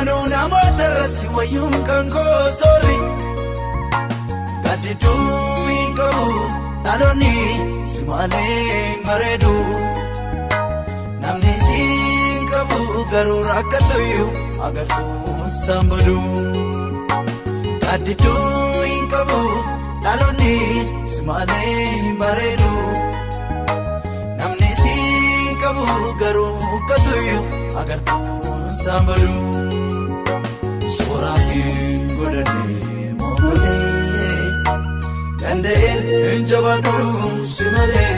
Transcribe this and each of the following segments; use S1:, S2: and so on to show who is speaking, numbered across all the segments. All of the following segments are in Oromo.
S1: Manuu namoota irratti wayyuun kan koo soorri. Gaaddiduu hin qabu dhaloonni si malee bareedu. Namni si hin qabu garuu rakkatuyyuu agartuu sambadu. Gaaddiduu hin qabu dhaloonni si malee bareedu. Namni si hin qabu garuu rakkatuyyuu agartuu sambadu. Suuraa hin godhanne mogolee danda'een hin jabaadhu si malee.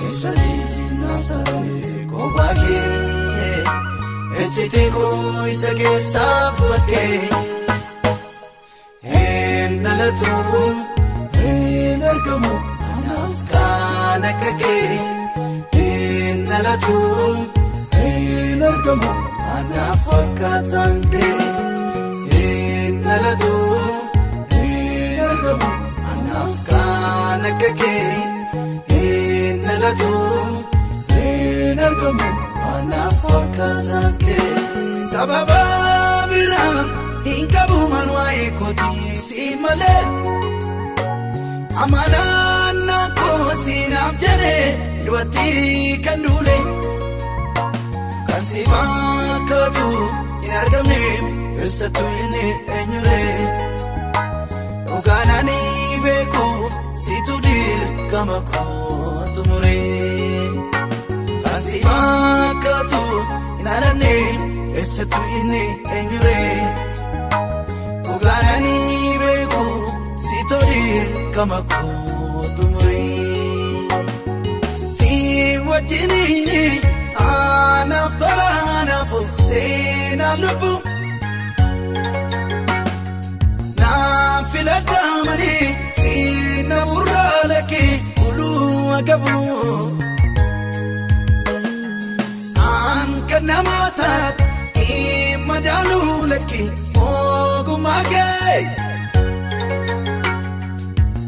S1: Eessanii naaf taate kophaa kee, ejjitee koo isa keessaaf bakkee. Hin dhalatu, hin argamu anaaf kan akka kee. Hin dhalatu, hin argamu anaaf fakkaataan kee. Hin dhalatu, hin argamu anaaf kan akka kee. Hin dhalatu, hin argamu anaaf fakkaataan kee. Sababa biraa hin qabu man waa'ee kootii si malee. Amanaannaa koo siinaaf jedhee du'atti kan duule. Kan si fakkaatu hin argamne eessattuu inni eenyulee. Dhugaan ani beeku situ dirqama koo xumuree. Kan si fakkaatu hin argamne eessattuu inni eenyulee. Dhugaan ani beeku situ dirqama koo xumuree. Si wajjiniini anaaf tola, anaaf seenaa lubbu. Naan filadhamanii si na burraa lakkee uluu agabu. An kan nama taate hin madaaluu lakkee ogummaa kee.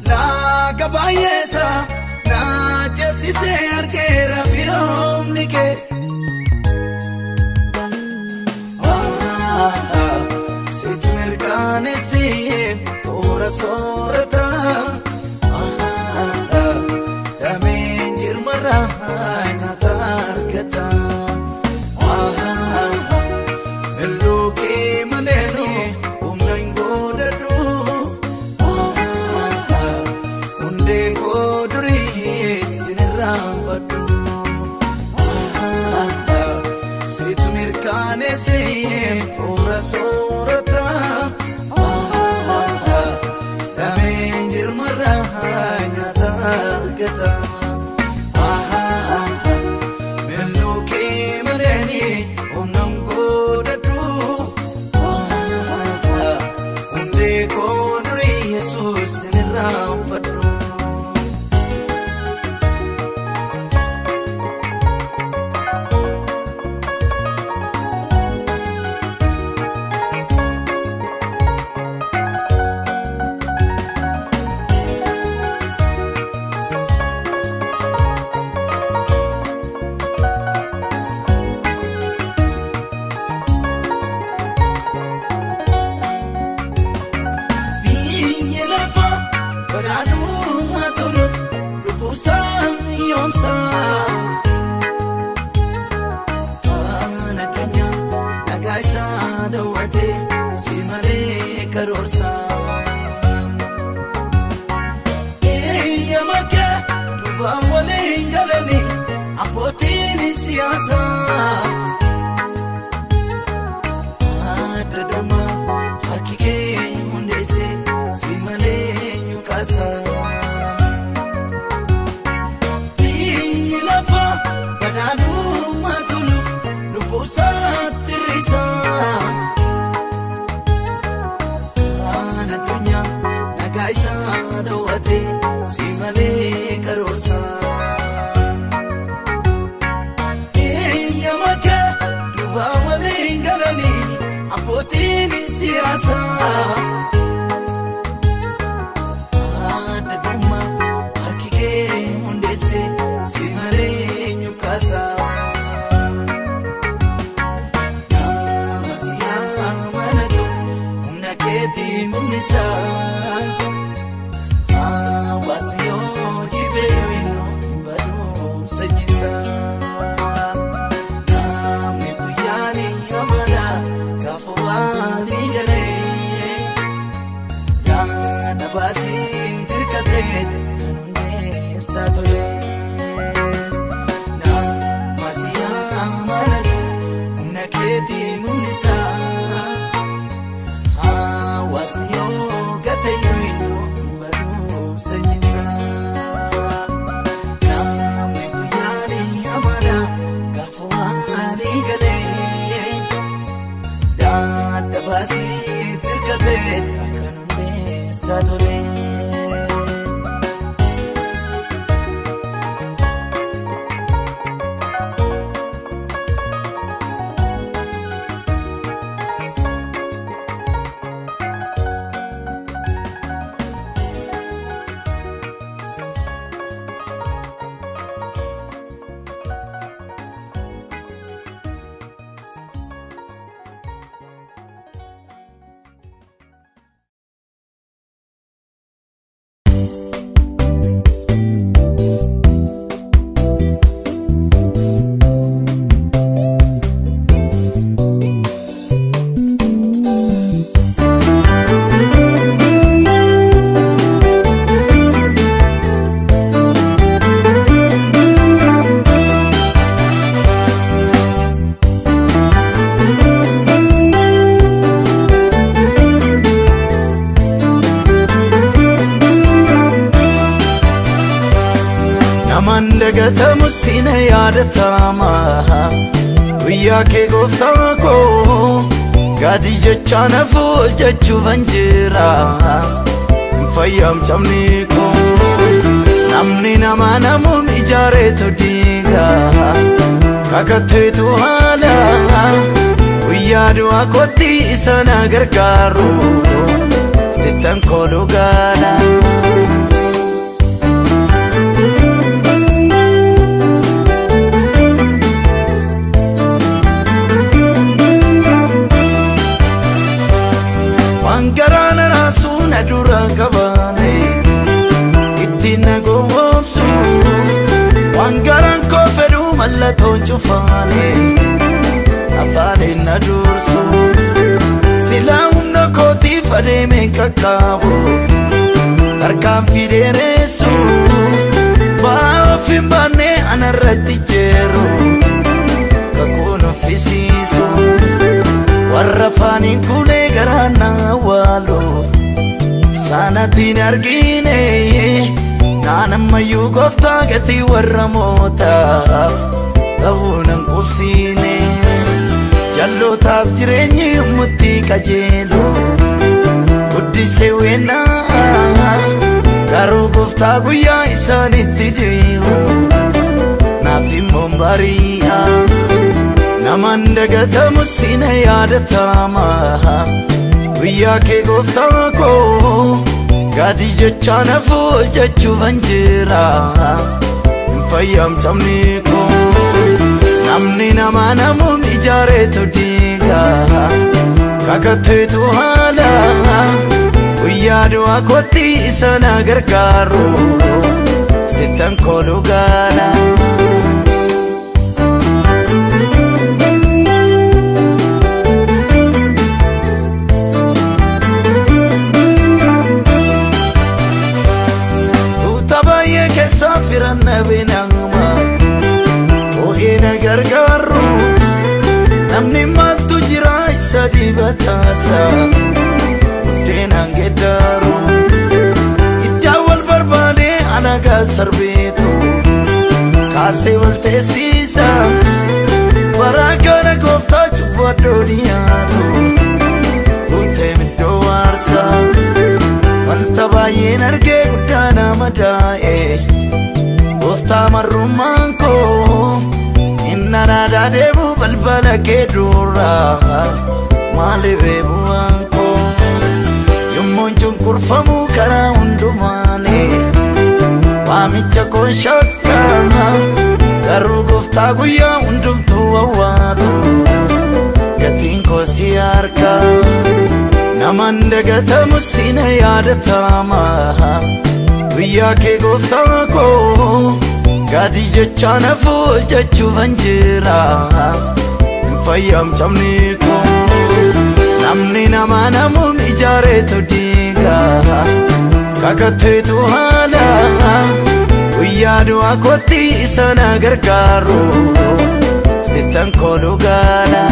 S1: Laaga baay'eessa na ceesisee argeera firoomni kee. Situ mirkaneessee toora soorata. Dameen jirmarraa nyaata argata. Illuu kee malee humna hin godhadhu. Hundee koo durii sin irraanfadhu. Situ mirkaneessee toora soorata. Dameen jirmarraa nyaata argata. Milluu kee malee humna hin godhadhu. Hundee koo durii Yesuus sin irraanfadhu. Biyyi lafa badhaadhummaa toluuf lubbuusaa yoomsaa. Kan addunyaa nagaa isaa dawwatee si malee karoorsaa. Eeyyama kee duubaan waliin galanii abbootiin siyaasaa. Adda dhuma harki kee hundeesse si malee eenyu kaasa. Biyyi lafa badhaadhummaa toluuf lubbuusaatti hir'isa. Kan addunyaa nagaa isaa dhoowwate si malee karoorsa. Eeyyama kee duubaan waliin galanii abbootiin siyaasaa. Adda dhuma harki kee hundeesse si malee eenyu kaasa. Nama Guddina keetii mul'isa. Hawaasni yoo gate iyyuu hin baduuf sanyiisa. Namni guyyaan amana gaafa waan galee. Dadhabaasii tirkatee akkanummeessa ture. Namaan dagatamu sina yaadatama. Guyyaa kee gooftaa koo gadi jecha nafu jechuufan jira. Hin fayyamcamni koo namni nama namuun ijaareetu diiga. Kakatteetu haala guyyaa du'aa kootti isa na gargaaru. Sittan kooluu gaala. Waan garaa na raasuu na dura qabaane ittiin na gowwoomsu. Waan garaan koo fedhu mallattoon cufaane afaaniin na dursu. Silaa humna kootiif adeemeen qaqqaabu harkaan fideeressu. Ba'aa of hin baanne anarratti jeeru kakuun uffisiisu. Warra afaaniin kuulee garaa na awwaalu sanatiin argine. Naan ammayyuu gooftaa gatii warra mootaaf ta'uu nan qubsiine. Jallootaaf jireenyi yommutti qajeelu guddisee weennaa garuu gooftaa guyyaa isaanitti dhi'u naaf immoo bari'a. Namaan dagatamu sina yaadatama. Guyyaa kee gooftaa koo gadi jecha nafu jechuufan jira. Hin fayyamcamni koo namni nama namuun ijaareetu diiga. Kakatteetu haala guyyaa du'aa kootti isa na gargaaru. Sittan kooluu gaala. Tuuta baay'ee keessaa firan dhabe nama ho'ee na gargaaru. Namni maaltu jira isa dibataasa buddeenaan geeddaaru. Iddaa wal barbaade alagaa sarbeetu kaasee wal teessisa. Bara kana gooftaa cubbuu addoo dhiyaatu guutee iddoo aarsaa. Wanta baay'een argee guddaa nama daa'e gooftaa marrummaan koo inna naadaa deemu balbala kee dura maaliif bu'aan koo yommuun cunqurfamu karaa hundumaani waamicha koon shakkama garuu gooftaa guyyaa hundumtuu wawwaatu gatiin koo si harka. Namaan dagatamu sina yaadatama. Guyyaa kee gooftaa koo gadi jecha nafu jechuufan jira. Hin fayyamcamni koo namni nama namuun ijaareetu diiga. Kakatteetu haala guyyaa du'aa kootti isa na gargaaru. Sittan kooluu gaala.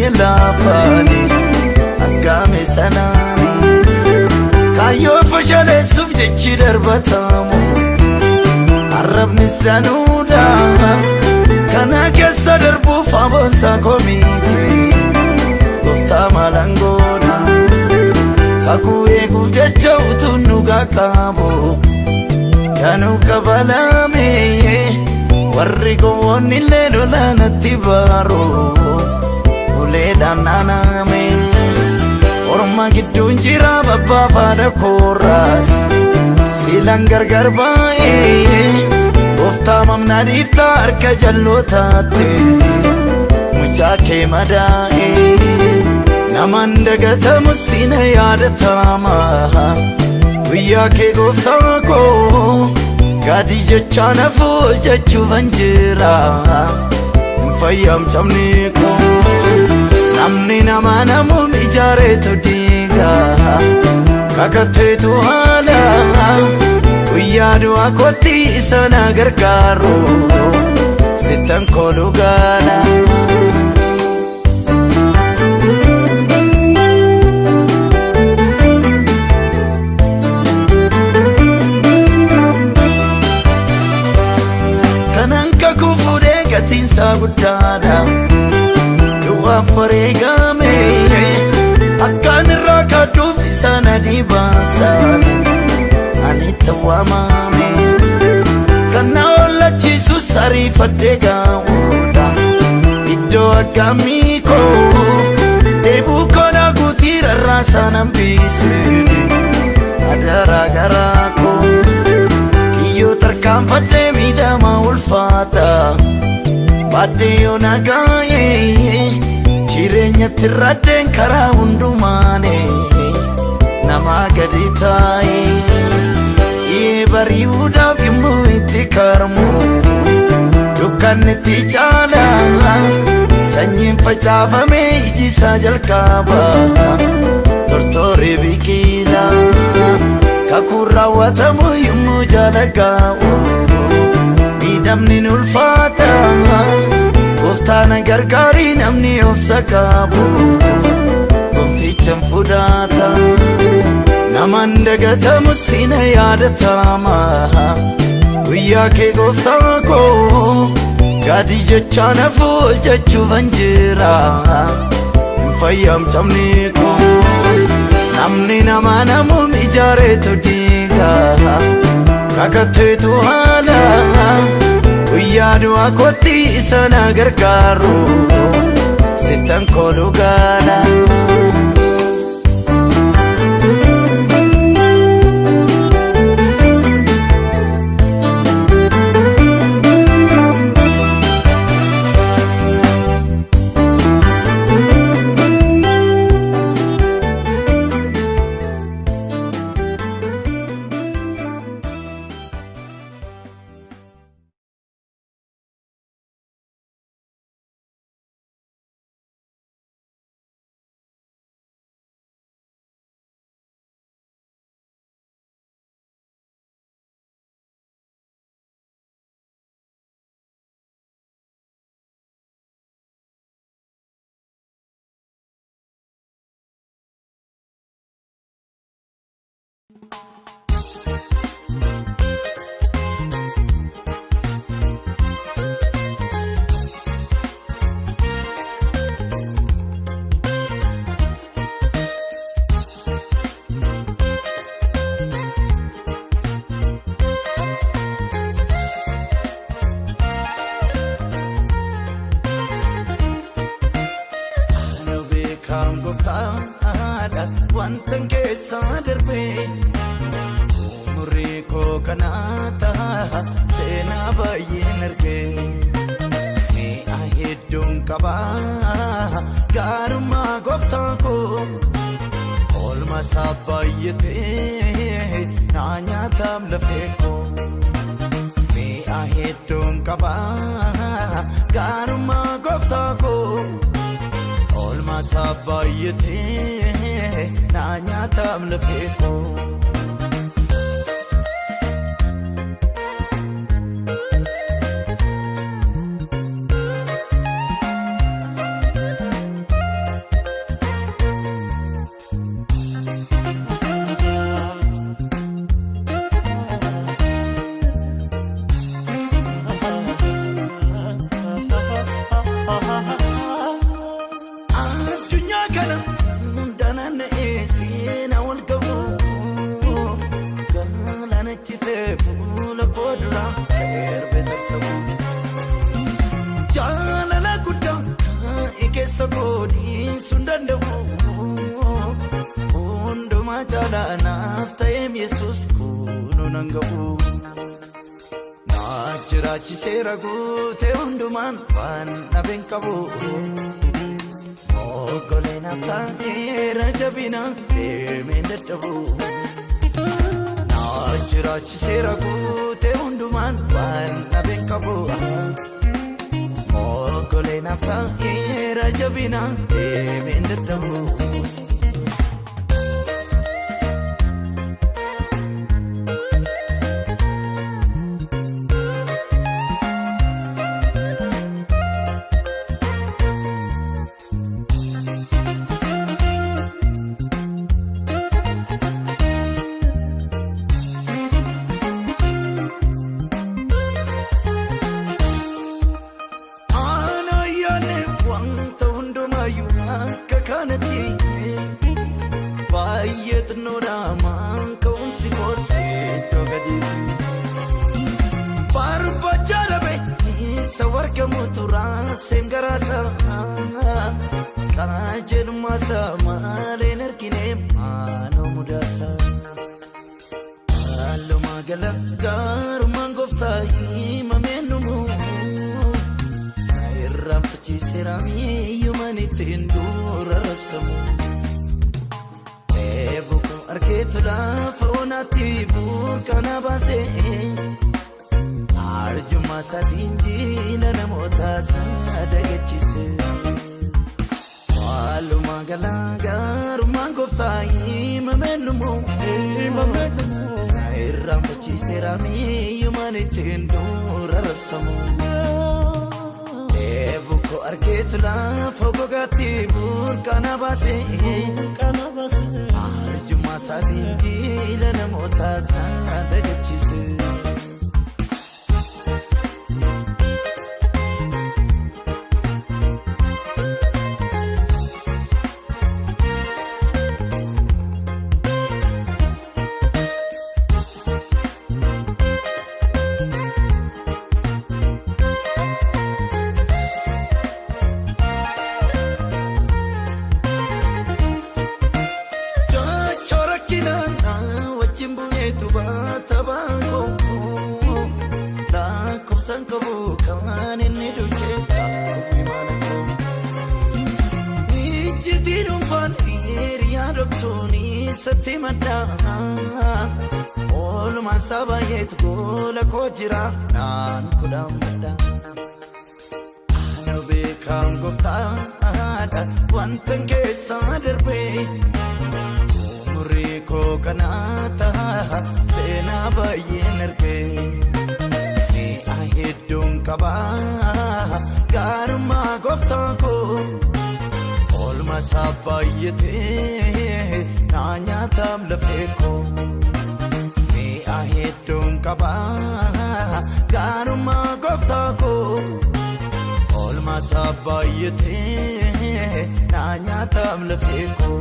S1: Geenye laafaani aggaame sanaani kaayyoo fashaleessuuf jechi darbatamu arrabnis danuudha kana keessa darbuuf aboonsaa komiiti gooftaa maalangoodha kakuu eeguuf jecha utuun nu qaqqabu danuu kabalame warri gowwoonni illee lolaanatti baaru uleedhaan naaname orma gidduun jira babbaafaadha kooraas silan gargar baa'ee gooftaa mamnaa dhiiftaa harka jallootaatti mucaa kee madaa'e naman dagatamu sina yaadatama guyyaa kee gooftaa koo gaadii jecha nafuu jechuufan jira hin fayyamcamne koo namni nama namuun ijaareetu diiga kakatteetu haala guyyaa du'aa kootti isa na gargaaru sittan kooluu gaala. Kanan kakuu fuudhee gatiinsaa guddaadha. Du'aaf wareegame akkaan irraa kaadduuf isaan adii baasan ani tawwaamame kan na ollachiisus ariifadhee gaa'uudha iddoo aggaamii koo deebuu koo na guutii rarraasaa hambiseen adaraa garaa koo kiyyoo tarkaanfadhee miidhama ulfaata baadhee yoo nagaa'ee jireenyatti raddeen karaa hundumaane nama gadi taa'e dhiyee bari'uudhaaf yommuu itti karmu dukkanni itti caala sanyiin facaafame iji isaa jalqaba tortoree biqila kakuun raawwatamu yommuu jaalagaa'u miidhamni ni ulfaata gooftaan gargaarii namni obsa qabu gonfichaan fudhata naman dagatamu sina yaadatama guyyaa kee gooftaa koo gaadii jecha nafuu jechuufan jira hin fayyamcamne koo namni nama namuun ijaareetu diiga kakatteetu haala guyyaa du'aa kootti isa na gargaaru sittan kooluu gaala. Ana beekaan gooftaadha wantan keessaa darbee umurii koo kanaa ta'a seenaa baay'een argee mi'a hedduun qabaa gaarummaa gooftaa koo oolma isaa baay'atee naa nyaataam lafee koo mi'a hedduun qabaa gaarummaa gooftaa koo oolma isaa baay'atee naa nyaataam lafee koo. keessa koo dhiisuu hin danda'u. Hundumaa caalaa naaf ta'eem Yesuus kunoo nan ga'u. Na jiraachiseera guutee hundumaan waan dhabeen qabu. Moggolee naaf ta'eera jabina deemeen dadhabu. Na jiraachiseera guutee hundumaan waan dhabeen qabu. Moggolee naaf ta'eera jabina deemeen dadhabu. Ana yaane wanta hundumaayyuu akka kanatti baay'ee xinnoodha maan ka'umsi koos iddoo gadiitti. Barbaacha dhabe isa wargamu turaaseen garaasa qajeelummaasa maaleen argine maaloo mudaasa. Haaluma gala gaarummaan gooftaa himameen dhumu. Na irraanfachiiseera miiyyumaan ittiin dura rabsamu. Eeboo koo argeetu lafa onaatti burqana baasee. Arjummaa isaatiin jiila namoota sadagachiise. Walumaa gala gaarummaan gooftaa himameen dhumu. Na irraanfachiiseera miiyyumaan ittiin dura rabsamu. Eeboo koo argeetu lafa gogaatti burqana baasee. Arjummaa isaatiin jiila namoota sadagachiise. Dachoo rakkinaan wajjin bu'eetu baata baakoo. Lakkoofsaan qabu kan inni duuchee qaawwi mana koo. Ijjitii dhuunfaan hiriyaa dhoksuun isatti madda. Oolmaan isaa baay'eetu gola koo jira naan kudhaan madda. Ana beekaan gooftaadha wanta keessa darbee. Umurii koo kanaa ta'a seenaa baay'een argee. Mi'a hedduun qabaa gaarummaa gooftaa koo. Oolmaa isaa baay'atee naa nyaataam lafee koo. Mi'a hedduun qabaa gaarummaa gooftaa koo. Oolmaa isaa baay'atee naa nyaataam lafee koo.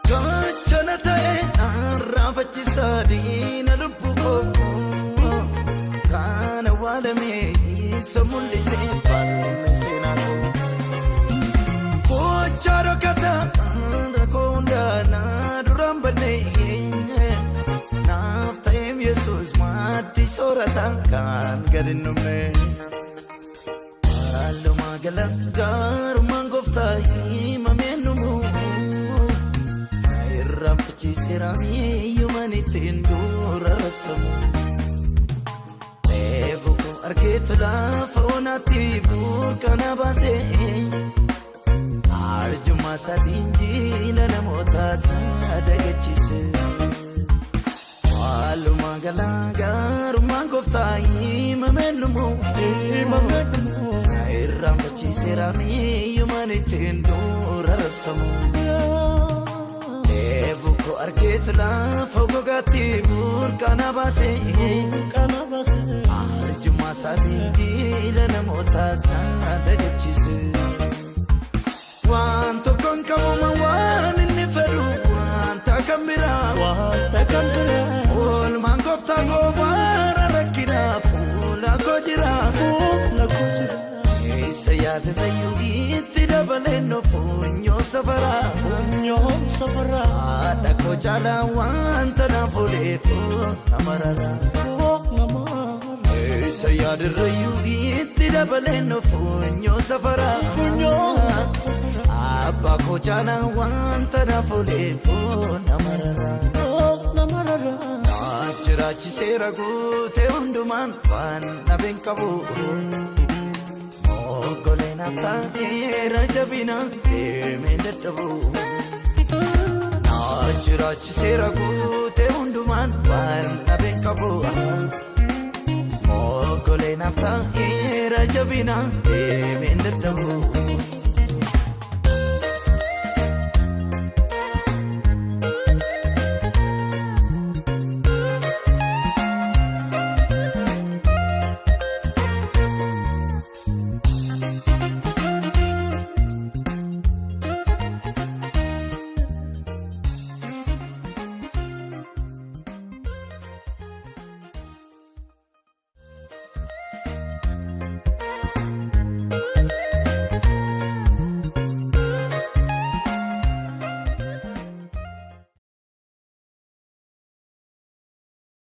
S1: Gaachana ta'e narraafachiisa diina lubbuu koo. Kan awwaalame isa mul'isee falme seenaa koo. Gochaa dhokata rakkoo hundaa na duraan badne. Naaf ta'eem Yesuus maddi soorata kan gad hin dhumne. Haaluma gala gaarummaan gooftaa himameen dhumu. Na irraanfachiiseera miiyyumaan ittiin dura rabsamu. Eeboo koo argeetu lafa onaatti burqana baasee. Arjummaa isaatiin jiila namoota sadagachiise. Walumaa gala gaarummaan gooftaa himameen dhumu. Na irraanfachiiseera miiyyumaan ittiin dura rabsamu. Eeboo koo Koo argeetu lafa gogaatti burqaa na baase.
S2: Kana baase.
S1: Arjummaa isaatiin jiila namootaas na dagachiise. Waan tokkoon qabuma waan inni fedhu wanta kan biraa.
S2: Wanta kan biraa.
S1: Oolmaan gooftaa koo bara rakkinaa fuula koo jira.
S2: Fuula koo jira.
S1: Keessa yaadanayyuu itti dabaleen funyoo safaraa.
S2: Funyoo safaraa.
S1: Haadha koo caalaa wanta naaf ooleef nama rara.
S2: Nama.
S1: Keessa yaadirrayyuu itti dabaleen funyoo safaraa.
S2: Funyoo safaraa.
S1: Abbaa koo caalaa wanta naaf ooleef nama rara.
S2: Nama rara.
S1: Jiraachiseera guutee hundumaan waan nabeen qabu. Mogolee naaf ta'eera jabina deemee dadhabu. Jiraachiseera guutee hundumaan waan nabeen qabu. Mogolee naaf ta'eera jabina deemee